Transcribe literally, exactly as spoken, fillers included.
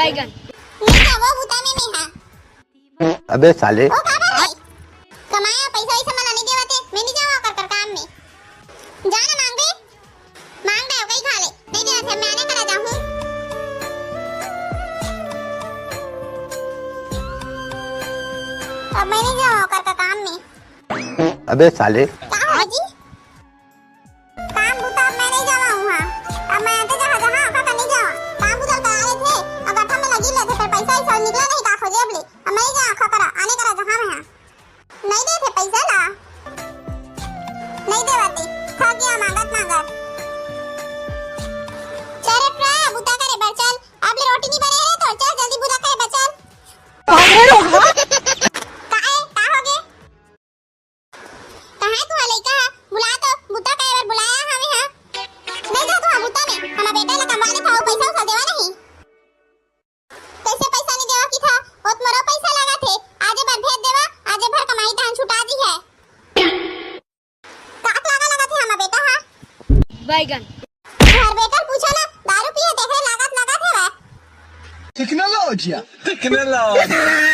नहीं जावो बुता में मैं हा। अबे साले। ओ का बर रे? कमाया पैसा वैसा मला नहीं देवत हे, मैं नहीं जावो कर कर काम में। जा ना मांगबे, मांग दे कहीं खा ले, नहीं देवत हे, मैं आने करा जाहूँ। अब मैं नहीं जावो कर कर काम में। अबे साले। का हो जी? काम बुता अब मैं नहीं जावा हूँ, हाँ। अब मैं आते जहाँ, जहाँ आखा का नहीं जावा। काम बुता करा लेथे, अउ गठा में लगी लेथे, पर पैसा वैसा निकला नहीं का खोजे अब ले। अब मैं नहीं जावा आखा करा, आने करा जहाँ मैं, हाँ। नहीं देथे पैसा ला। नहीं देवत हे, थक गया मांगत, मांगत। चल रे, बुता करे बर चल। अब ले रोटी नहीं बने रे, तो चल जल्दी बुता करे बर चल। काहे, का होगे? कहाँ हे तुँहर लइका हा? बुला तो, बुता करे बर बुलाया हवे हा। नहीं जा तुँहर बुता में, हमर बेटा ला कमवा देथव, पैसा उसा देवा नहीं। कैसे पैसा नहीं देवा किथा? ओत मोरो पैसा लागत हे, आजे बर भेज देवा, आजे भर कमाई धान छुटा दी है। का लागा लागत हे हमर बेटा हा? बैगन। तुँहर बेटा पूछो ना, दारू पिए तेकरे लागत, लागत हे वह। Technologia। Technologia।